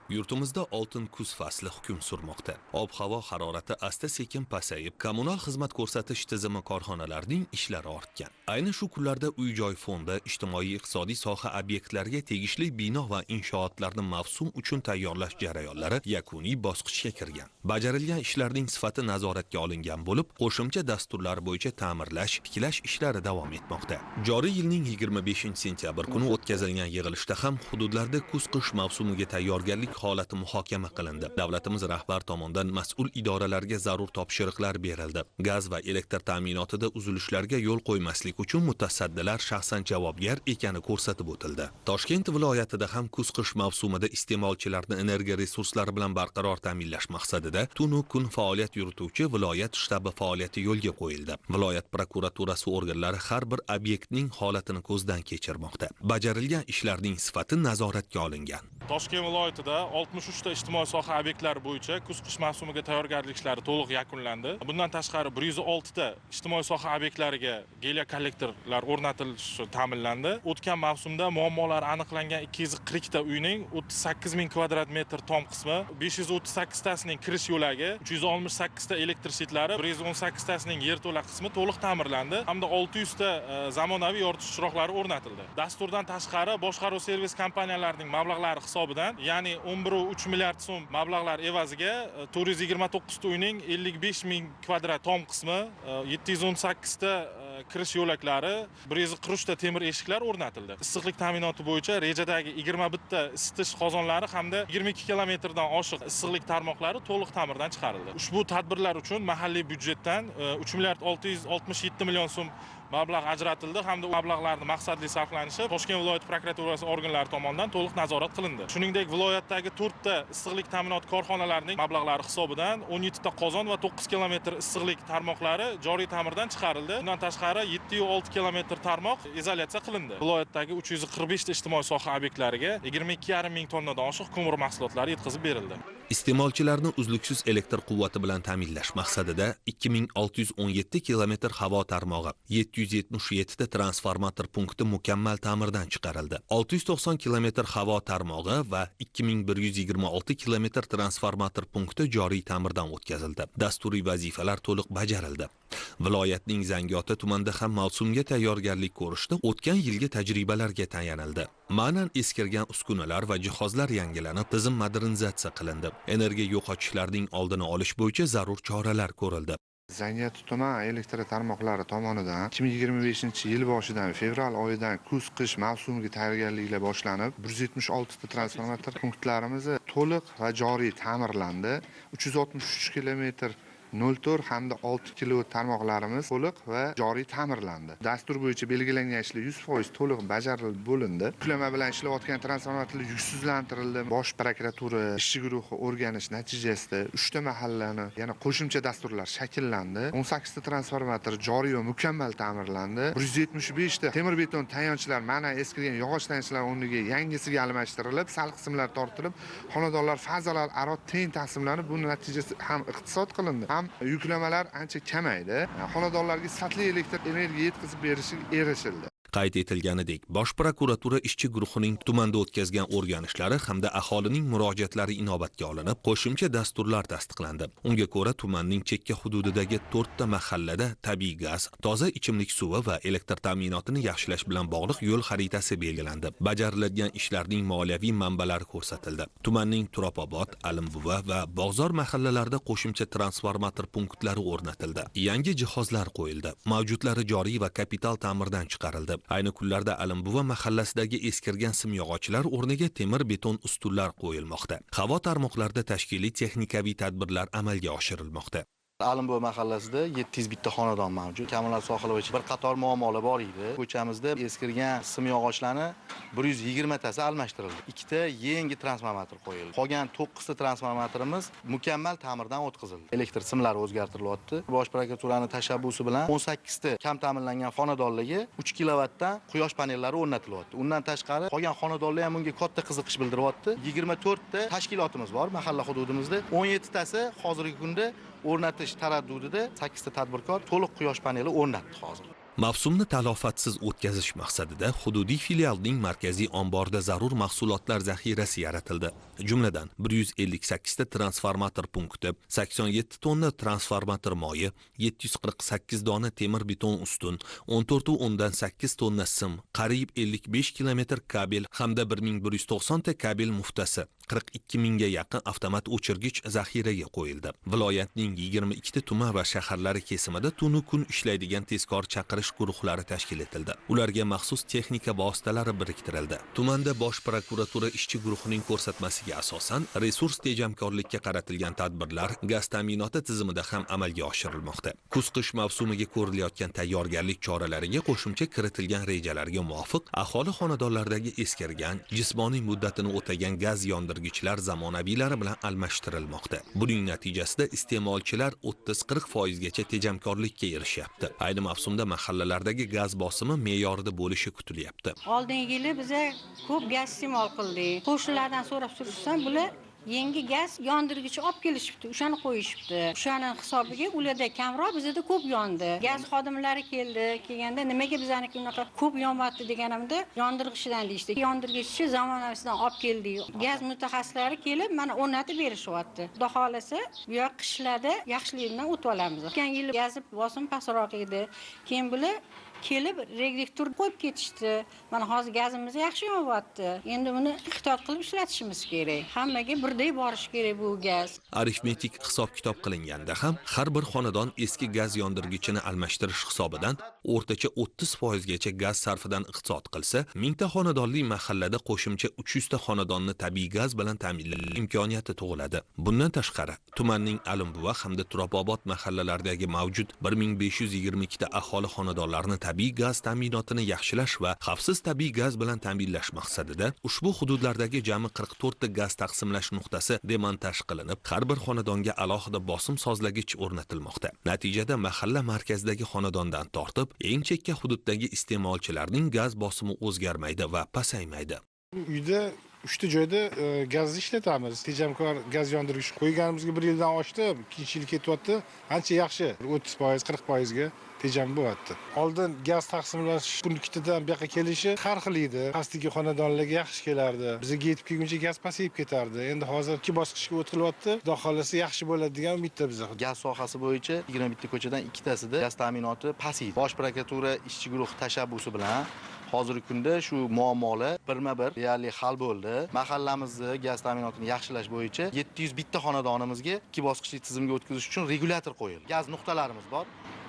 Yurtimizda oltin kuz fasli hukm surmoqda. Ob-havo harorati asta-sekin pasayib, kommunal xizmat ko'rsatish tizimi korxonalarining ishlari ortgan. Ayni shu kunlarda uy-joy fondi, ijtimoiy-iqtisodiy soha obyektlariga tegishli bino va inshootlarni mavsum uchun tayyorlash jarayonlari yakuniy bosqichga kirgan. Bajarilgan ishlarning sifati nazoratga olingan bo'lib, qo'shimcha dasturlar bo'yicha ta'mirlash, tiklash ishlari davom etmoqda. Joriy yilning 25-sentyabr kuni o'tkazilgan yig'ilishda ham hududlarda kuz-qish mavsumiga tayyorgarlik holati muhokama qilindi. Davlatimiz rahbari tomonidan mas'ul idoralarga zarur topshiriqlar berildi. Gaz va elektr ta'minotida uzilishlarga yo'l qo'ymaslik uchun mutasaddilar shaxsan javobgar ekani ko'rsatib o'tildi. Toshkent viloyatida ham kuz-qish mavsumida iste'molchilarni energiya resurslari bilan barqaror ta'minlash maqsadida tunu kun faoliyat yurituvchi viloyat shtabi faoliyati yo'lga qo'yildi. Viloyat prokuraturasi organlari har bir obyektning holatini ko'zdan kechirmoqda. Bajarilgan ishlarning sifati nazoratga olingan. Toshkent viloyatida 63 ta ijtimoiy soha obyektlari bo'yicha kuz-qish mavsumiga tayyorgarlik ishlari to'liq yakunlandi. Bundan tashqari 106 ta ijtimoiy soha obyektlariga geliokollektorlar o'rnatilishi ta'minlandi. O'tgan mavsumda muammolar aniqlangan 240 ta uyning 38 ming kvadrat metr tom qismi, 538 tasining kirish yo'lagi, 368 ta elektr shitlari, 118 tasining yerto'la qismi to'liq ta'mirlandi hamda 600 ta zamonaviy yoritish chiroqlari o'rnatildi. Dasturdan tashqari boshqaruv servis kompaniyalarining mablag'lari hisobidan, ya'ni 11.3 milliard so'm mablag'lar evaziga 429 ta uyning 55 ming kvadrat tom qismi, 718 ta kirish yo'laklari, 143 ta temir eshiklar o'rnatildi. Issiqlik ta'minoti bo'yicha rejadagi 21 ta isitish qozonlari hamda 22 kilometrdan oshiq issiqlik tarmoqlari to'liq ta'mirdan chiqarildi. Ushbu tadbirlar uchun mahalliy byudjetdan 3 milliard 667 million so'm mablag' ajratildi hamda mablag'larni maqsadli sarflanishi Toshkent viloyat prokuraturasi organlari tomonidan to'liq nazorat qilindi. Shuningdek, viloyatdagi 4 ta issiqlik ta'minoti korxonalarining mablag'lari hisobidan 17 ta qozon va 9 kilometr issiqlik tarmoqlari joriy ta'mirdan chiqarildi. Bundan tashqari 7.6 kilometr tarmoq izolyatsiya qilindi. Viloyatdagi 345 ta ijtimoiy soha obyektlariga 22,5 ming tonnadan oshiq ko'mir mahsulotlari yetkazib berildi. Iste'molchilarni uzluksiz elektr quvvati bilan ta'minlash maqsadida 2617 kilometr havo tarmog'i, 777 ta transformator punkti mukammal ta'mirdan chiqarildi. 690 kilometr havo tarmog'i va 2126 kilometr transformator punkti joriy ta'mirdan o'tkazildi. Dasturiy vazifalar to'liq bajarildi. Viloyatning Zangiota tumanida ham mavsumga tayyorgarlik ko'rishda o'tgan yilgi tajribalarga tayanildi. Ma'nan eskirgan uskunalar va jihozlar yangilanib, tizim modernizatsiya qilindi. Energiya yo'qotishlarning oldini olish bo'yicha zarur choralar ko'rildi. Zangiota tuman elektr tarmoqlari tomonidan 2025-yil boshidan fevral oyidan kuz-qish mavsumiga tayyorgarliklar boshlanib, 176 ta transformator punktlarimiz to'liq va joriy ta'mirlandi. 363 kilometr 0.4 hamda 6 kilovat tarmoqlarimiz to'liq va joriy ta'mirlandi. Dastur bo'yicha belgilangan ishlar 100% to'liq bajarilib bo'lindi. Yuklama bilan ishlayotgan transformatorlar yuksizlantirildi. Bosh prokuratura ishchi guruhi o'rganish natijasida 3 ta mahallani yana qo'shimcha dasturlar shakllandi. 18 ta transformator joriy va mukammal ta'mirlandi. 175 ta temir beton tayanchlar, mana eskirgan yog'och tayanchlar o'rniga yangisiga almashtirilib, sal qismlar tortilib, xonadonlar fazalar aro teng taqsimlanib, buning natijasi ham iqtisod qilindi, ham yuklamalar ancha kamaydi. Xonadonlarga sifatli elektr energiya yetkazib berishiga erishildi. Qayd etilganidek, Bosh prokuratura ishchi guruhining tumanda o'tkazgan o'rganishlari hamda aholining murojaatlari inobatga olinib, qo'shimcha dasturlar tasdiqlandi. Unga ko'ra, tumanning chekka hududidagi 4 ta mahallada tabiiy gaz, toza ichimlik suvi va elektr ta'minotini yaxshilash bilan bog'liq yo'l xaritasi belgilandi. Bajariladigan ishlarning moliyaviy manbalari ko'rsatildi. Tumanning Turopobod, Alimbuva va Bog'zor mahallalarida qo'shimcha transformator punktlari o'rnatildi. Yangi jihozlar qo'yildi. Mavjudlari joriy va kapital ta'mirdan chiqarildi. Ayni kunlarda Alimbuva mahallasidagi eskirgan simyog'ochlar o'rniga temir beton ustunlar qo'yilmoqda. Havo tarmoqlarida tashkiliy texnikaviy tadbirlar amalga oshirilmoqda. Alimbuva mahallasida 701 ta xonadon mavjud. Kommunal sohalar bo'yicha bir qator muammolar bor edi. Ko'chamizda eskirgan simyog'ochlarni 120 tasi almashtirildi. 2 ta yangi transformator qo'yildi. Qolgan 9 ta transformatorimiz mukammal ta'mirdan o'tkazildi. Elektr simlari o'zgartirilyapti. Bosh prokuraturaning tashabbusi bilan 18 ta kam ta'minlangan xonadonlarga 3 kilovatdan quyosh panellari o'rnatilyapti. Undan tashqari qolgan xonadonlar ham bunga katta qiziqish bildiryapti. 24 ta tashkilotimiz bor mahalla hududimizda. 17 tasi hozirgi kunda o'rnatish taraddudida 8 ta tadbirkor to'liq quyosh paneli o'rnatdi hozir. Mavsumni talofatsiz o'tkazish maqsadida hududiy filialning markaziy omborida zarur mahsulotlar zaxirasi yaratildi. Jumladan, 158 ta transformator punkti, 87 tonna transformator moyi, 748 dona temir beton ustun, 14.8 tonna sim, qariyb 55 kilometr kabel hamda 1190 ta kabel muftasi, 42 mingga yaqin avtomat o'chirgich zaxiraga qo'yildi. Viloyatning 22 ta tuman va shaharlari kesimida tunu kun ishlaydigan tezkor chaqirish guruhlari tashkil etildi. Ularga maxsus texnika vositalari biriktirildi. Tumanda Bosh prokuratura ishchi guruhining ko'rsatmasiga asosan resurs tejamkorlikka qaratilgan tadbirlar gaz ta'minoti tizimida ham amalga oshirilmoqda. Kuz-qish mavsumiga ko'rilayotgan tayyorgarlik choralariga qo'shimcha kiritilgan rejalarga muvofiq aholi xonadonlaridagi eskirgan, jismoniy muddatini o'tagan gaz yondirgichlar zamonaviylari bilan almashtirilmoqda. Buning natijasida iste'molchilar 30-40% gacha tejamkorlikka erishyapti. Ayni mavsumda mahallalardagi gaz bosimi me'yorida bo'lishi kutilyapti. Oldingi yili biza ko'p gaz iste'mol qildik. Qo'shnilardan so'rab surishsam, bular yangi gaz yondirgichi olib kelishibdi, o'shani qo'yishibdi. O'shani hisobiga ularda kamroq, bizda ko'p yondi. Gaz xodimlari keldi, kelganda nimaga bizaniki unaqa ko'p yonyapti deganimda, yondirgichidan deyishdi. Yondirgichi zamonavisidan olib keldik. Gaz mutaxassislari kelib mana o'rnatib berishyapti. Xudo xolasa, bu yoq qishlarda yaxshiligidan o'tib olamiz. O'tgan yil gaz bosim pastroq edi. Keyin bular kelib reglektor qo'yib ketishdi. Mana hozir gazimiz yaxshi yonyapti. Endi buni ehtiyot qilib ishlatishimiz kerak. Hammaga birdek borishi kerak bu gaz. Arifmetik hisob-kitob qilinganda ham har bir xonadon eski gaz yondirgichini almashtirish hisobidan o'rtacha 30% gacha gaz sarfidan iqtisod qilsa, 1000 ta xonadonli mahallada qo'shimcha 300 ta xonadonni tabiiy gaz bilan ta'minlash imkoniyati tug'iladi. Bundan tashqari, tumanning Alimbuva hamda Turobobod mahallalaridagi mavjud 1522 ta aholi xonadonlarini tabiiy gaz ta'minotini yaxshilash va xavfsiz tabiiy gaz bilan ta'minlash maqsadida ushbu hududlardagi jami 44 ta gaz taqsimlash nuqtasi demontaj qilinib, har bir xonadonga alohida bosim sozlagich o'rnatilmoqda. Natijada mahalla markazidagi xonadondan tortib eng chekka hududdagi iste'molchilarning gaz bosimi o'zgarmaydi va pasaymaydi. Uyda 3 ta joyda gazni ishlatamiz. Tejamkor gaz yondirgich qo'yganimizga 1 yildan oshdi, ikkinchi yil ketyapti. Ancha yaxshi, 30%, 40% ga tejam bo'lyapti. Oldin gaz taqsimlash punktidan bu yoqqa kelishi har xil edi. Pastdagi xonadonlarga yaxshi kelardi. Bizga yetib kelguncha gaz pasayib ketardi. Endi hozir 2 bosqichga o'tilyapti. Xudo xolasa yaxshi bo'ladi degan umidda biz. Gaz sohasi bo'yicha 21 ta ko'chadan 2tasida gaz ta'minoti pasaydi. Bosh prokuratura ishchi guruhi tashabbusi bilan hozirgi kunda shu muammolar birma-bir deyarli hal bo'ldi. Mahallamizni gaz ta'minotini yaxshilash bo'yicha 701 ta xonadonimizga 2 bosqichli tizimga o'tkazish uchun regulyator qo'yildi. Gaz nuqtalarimiz bor.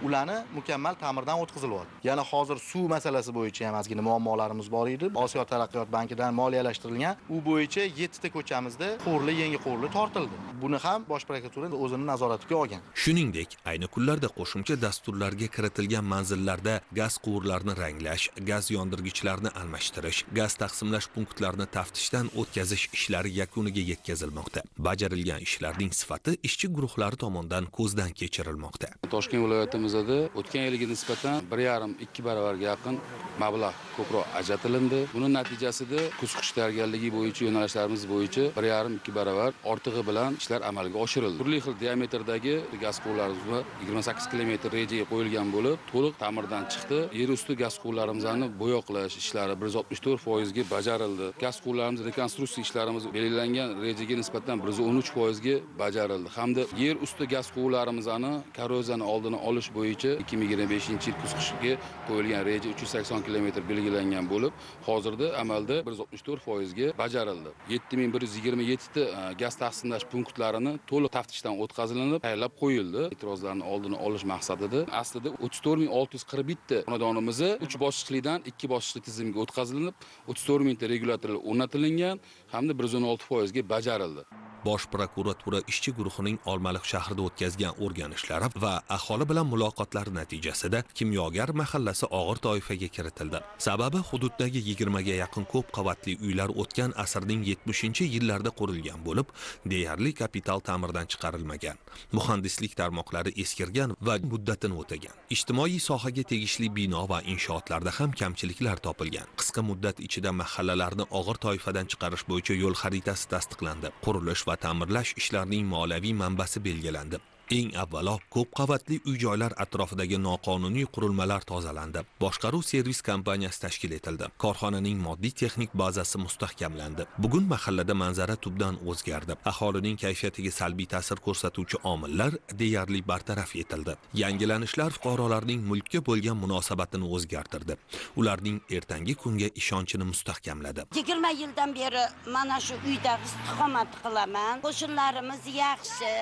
Ularni mukammal ta'mirdan o'tkazilyapti. Yana hozir suv masalasi bo'yicha ham ozgina muammolarimiz bor edi. Osiyo taraqqiyot bankidan moliyalashtirilgan u bo'yicha 7 ta ko'chamizda quvurlar, yangi quvurlar tortildi. Buni ham Bosh prokuratura o'zini nazoratiga olgan. Shuningdek, ayni kunlarda qo'shimcha dasturlarga kiritilgan manzillarda gaz quvurlarini ranglash, gaz yondirgichlarni almashtirish, gaz taqsimlash punktlarini taftishdan o'tkazish ishlari yakuniga yetkazilmoqda. Bajarilgan ishlarning sifati ishchi guruhlari tomonidan ko'zdan kechirilmoqda. Toshkent viloyatimizda o'tgan yilga nisbatan 1,5-2 barobarga yaqin mablag' ko'proq ajratilindi. Buning natijasida kuz-qish tayyorgarligi bo'yicha yo'nalishlarimiz bo'yicha 1,5-2 barobar ortig'i bilan ishlar amalga oshirildi. Turli xil diametrdagi gaz quvurlarimiz 28 kilometr rejaga qo'yilgan bo'lib, to'liq ta'mirdan chiqdi. Yer usti gaz quvurlarimizni bo'yoqlash ishlari 164% ga bajarildi. Gaz quvurlarimiz rekonstruksiya ishlarimiz belgilangan rejaga nisbatan 113% ga bajarildi. Hamda yer usti gaz quvurlarimizni korroziyani oldini olish bo'yicha 2025-yil kuz-qishga qo'yilgan reja 380 kilometr belgilangan bo'lib, hozirda amalda 164% ga bajarildi. 7127 ta gaz taqsimlash punktlarini to'liq taftishdan o'tkazilinib, tayyorlab qo'yildi. E'tirozlarni oldini olish maqsadida aslida 34641 ta xonadonimizni 3 bosqichlidan 2 bosqichli tizimga o'tkazilinib, 34 mingta regulyatorlar o'rnatilgan hamda 116% ga bajarildi. Bosh prokuratura ishchi guruhining Olmaliq shahrida o'tkazgan o'rganishlari va aholi bilan muloqotlari natijasida Kimyogar mahallasi og'ir toifaga kiritildi. Sababi hududdagi 20 ga yaqin ko'p qavatli uylar o'tgan asrning 70-yillarida qurilgan bo'lib, deyarli kapital ta'mirdan chiqarilmagan. Muhandislik tarmoqlari eskirgan va muddatini o'tagan. Ijtimoiy sohaga tegishli bino va inshootlarda ham kamchiliklar topilgan. Qisqa muddat ichida mahallalarni og'ir toifadan chiqarish bo'yicha yo'l xaritasi tasdiqlandi. Qurilish va ta'mirlash ishlarining moliyaviy manbasi belgilandi. Eng avvalo ko'p qavatli uy-joylar atrofidagi noqonuniy qurilmalar tozalandi. Boshqaruv servis kompaniyasi tashkil etildi. Korxonaning moddiy texnik bazasi mustahkamlandi. Bugun mahallada manzara tubdan o'zgardi. Aholining kayfiyatiga salbiy ta'sir ko'rsatuvchi omillar deyarli bartaraf etildi. Yangilanishlar fuqarolarning mulkka bo'lgan munosabatini o'zgartirdi. Ularning ertangi kunga ishonchini mustahkamladi. 20 yildan beri mana shu uyda istiqomat qilaman. Qo'shnilarimiz yaxshi.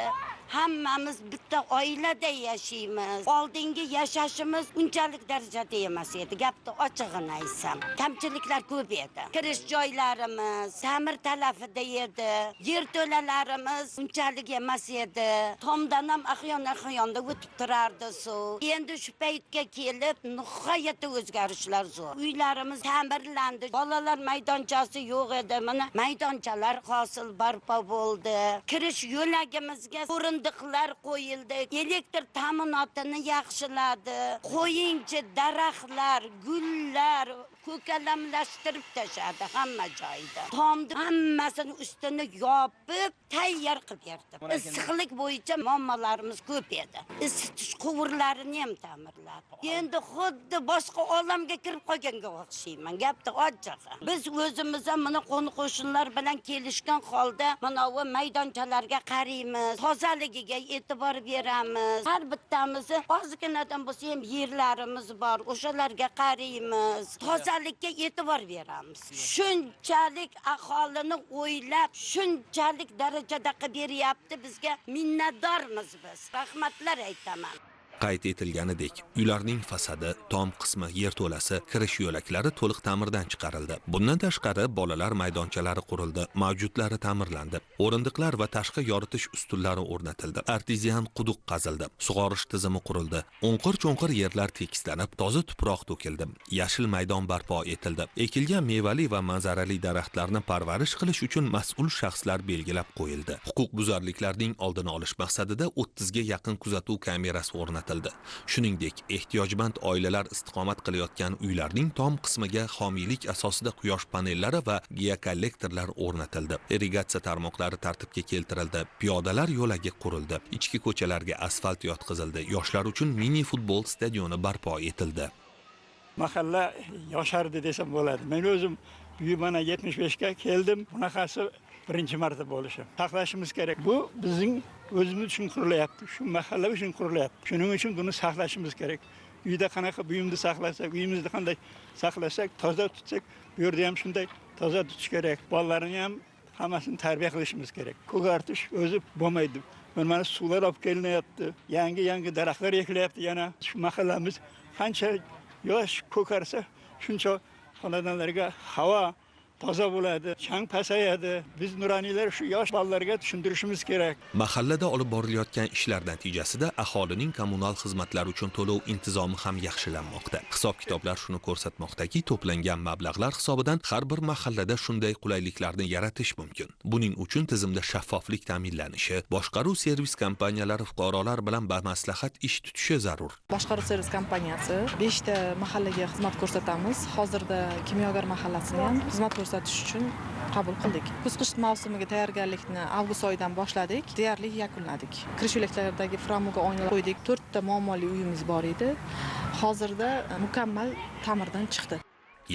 Hammamiz bitta oilada yashaymiz. Oldingi yashashimiz unchalik darajada emas edi. Gapni ochig'ini aytsam, kamchiliklar ko'p edi. Kirish joylarimiz ta'mir talafida edi. Yerto'lalarimiz unchalik emas edi. Tomdan ham ahyon-ahyonda o'tib turardi suv. Endi shu paytga kelib nihoyatda o'zgarishlar zo'r. Uylarimiz ta'mirlandi. Bolalar maydonchasi yo'q edi. Mana maydonchalar hosil barpo bo'ldi. Kirish yo'lagimizga o'rindiqlar qo'yildi. Elektr ta'minotini yaxshiladi. Qo'yinchi daraxtlar, gullar ko'kalamlashtirib tashladi hamma joyda. Tomni hammasini ustini yopib tayyor qilib berdi. Issiqlik bo'yicha muammolarimiz ko'p edi. Isitish quvurlarini ham ta'mirladi. Endi xuddi boshqa olamga kirib qolganga o'xshayman. Gapni ochig'i. Biz o'zimiz ham mana qo'ni-qo'shnilar bilan kelishgan holda mana bu maydonchalarga qaraymiz, tozaligiga e'tibor beramiz. Har bittamizni ozginadan bo'lsa ham yerlarimiz bor, o'shalarga qaraymiz. Tozalikka e'tibor beramiz. Shunchalik aholini o'ylab, shunchalik darajada qilib beryapti bizga. Minnatdormiz biz. Rahmatlar aytaman. Qayd etilganidek, uylarning fasadi, tom qismi, yerto'lasi, kirish yo'laklari to'liq ta'mirdan chiqarildi. Bundan tashqari bolalar maydonchalari qurildi, mavjudlari ta'mirlandi. O'rindiqlar va tashqi yoritish ustunlari o'rnatildi. Artezian quduq qazildi, sug'orish tizimi qurildi. O'nqir-cho'nqir yerlar tekislanib, toza tuproq to'kildi. Yashil maydon barpo etildi. Ekilgan mevali va manzarali daraxtlarni parvarish qilish uchun mas'ul shaxslar belgilab qo'yildi. Huquqbuzarliklarning oldini olish maqsadida 30 ga yaqin kuzatuv kamerasi o'rnatildi. Shuningdek, ehtiyojmand oilalar istiqomat qilayotgan uylarning tom qismiga homiylik asosida quyosh panellari va geokollektorlar o'rnatildi. Irrigatsiya tarmoqlari tartibga keltirildi, piyodalar yo'lagi qurildi, ichki ko'chalarga asfalt yotqizildi, yoshlar uchun mini futbol stadioni barpo etildi. Mahalla yoshardi desam bo'ladi. Men o'zim mana 75 ga keldim. Bunaqasi birinchi marta bo'lishi. Saqlashimiz kerak. Bu bizning o'zimiz uchun qurilyapti. Shu mahalla uchun qurilyapti. Shuning uchun buni saqlashimiz kerak. Uyda qanaqa buyumni saqlasak, uyimizni qanday saqlasak, toza tutsak, bu yerda ham shunday toza tutish kerak. Bolalarni ham hammasini tarbiya qilishimiz kerak. Ko'kartish o'zi bo'lmaydi. Mana suvlar olib kelinyapti. Yangi-yangi daraxtlar ekilyapti yana. Shu mahallamiz qancha yosh ko'karsa, shuncha xonadonlarga havo toza bo'ladi, chang pasayadi. Biz nuraniylar shu yosh bolalarga tushuntirishimiz kerak. Mahallada olib borilayotgan ishlar natijasida aholining kommunal xizmatlar uchun to'lov intizomi ham yaxshilanmoqda. Hisob-kitoblar shuni ko'rsatmoqdaki, to'plangan mablag'lar hisobidan har bir mahallada shunday qulayliklarni yaratish mumkin. Buning uchun tizimda shaffoflik ta'minlanishi, boshqaruv servis kompaniyalari fuqarolar bilan bamaslahat ish tutishi zarur. Boshqaruv servis kompaniyasi 5 ta mahallaga xizmat ko'rsatamiz. Hozirda Kimyogar mahallasini ham xizmat ko'rsatish uchun qabul qildik. Kuz-qish mavsumiga tayyorgarlikni avgust oyidan boshladik, deyarli yakunladik. Kirish yo'laklardagi framuga oynalar qo'ydik. 4 ta muammoli uyimiz bor edi. Hozirda mukammal ta'mirdan chiqdi.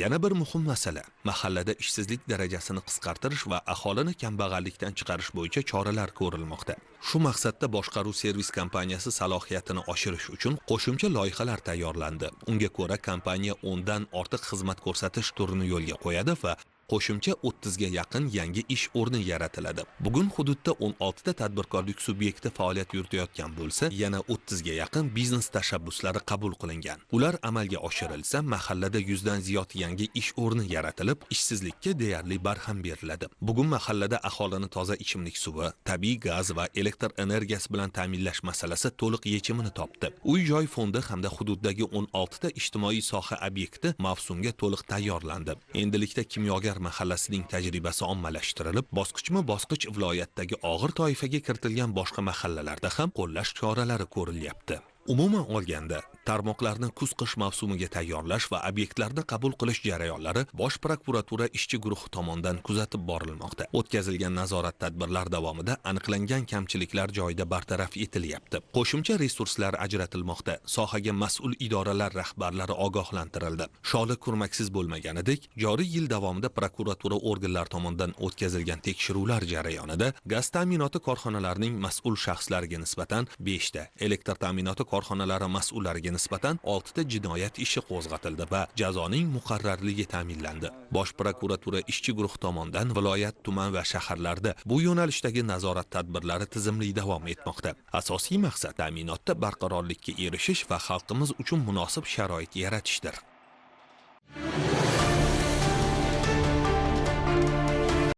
Yana bir muhim masala mahallada ishsizlik darajasini qisqartirish va aholini kambag'allikdan chiqarish bo'yicha choralar ko'rilmoqda. Shu maqsadda boshqaruv servis kompaniyasi salohiyatini oshirish uchun qo'shimcha loyihalar tayyorlandi. Unga ko'ra kompaniya 10 dan ortiq xizmat ko'rsatish turini yo'lga qo'yadi va qo'shimcha 30 ga yaqin yangi ish o'rni yaratiladi. Bugun hududda 16 ta tadbirkorlik subyekti faoliyat yuritayotgan bo'lsa, yana 30 ga yaqin biznes tashabbuslari qabul qilingan. Ular amalga oshirilsa, mahallada 100 dan ziyod yangi ish o'rni yaratilib, ishsizlikka deyarli barham beriladi. Bugun mahallada aholini toza ichimlik suvi, tabiiy gaz va elektr energiyasi bilan ta'minlash masalasi to'liq yechimini topdi. Uy-joy fondi hamda hududdagi 16 ta ijtimoiy soha obyekti mavsumga to'liq tayyorlandi. Endilikda Kimyogar mahallasining tajribasi ommalashtirilib, bosqichma-bosqich viloyatdagi og'ir toifaga kiritilgan boshqa mahallalarda ham qo'llash choralari ko'rilyapti. Umuman olganda, Tarmoqlarni kuz-qish mavsumiga tayyorlash va obyektlarni qabul qilish jarayonlari Bosh prokuratura ishchi guruhi tomonidan kuzatib borilmoqda. O'tkazilgan nazorat tadbirlar davomida aniqlangan kamchiliklar joyida bartaraf etilyapti. Qo'shimcha resurslar ajratilmoqda. Sohaga mas'ul idoralar rahbarlari ogohlantirildi. Sholi kurmaksiz bo'lmaganidek, joriy yil davomida prokuratura organlari tomonidan o'tkazilgan tekshiruvlar jarayonida gaz ta'minoti korxonalarining mas'ul shaxslariga nisbatan 5 ta, elektr ta'minoti korxonalari mas'ullariga nisbatan 6 ta jinoyat ishi qo'zg'atildi va jazoning muqarrarligi ta'minlandi. Bosh prokuratura ishchi guruhi tomonidan viloyat, tuman va shaharlarda bu yo'nalishdagi nazorat tadbirlari tizimli davom etmoqda. Asosiy maqsad ta'minotda barqarorlikka erishish va xalqimiz uchun munosib sharoit yaratishdir.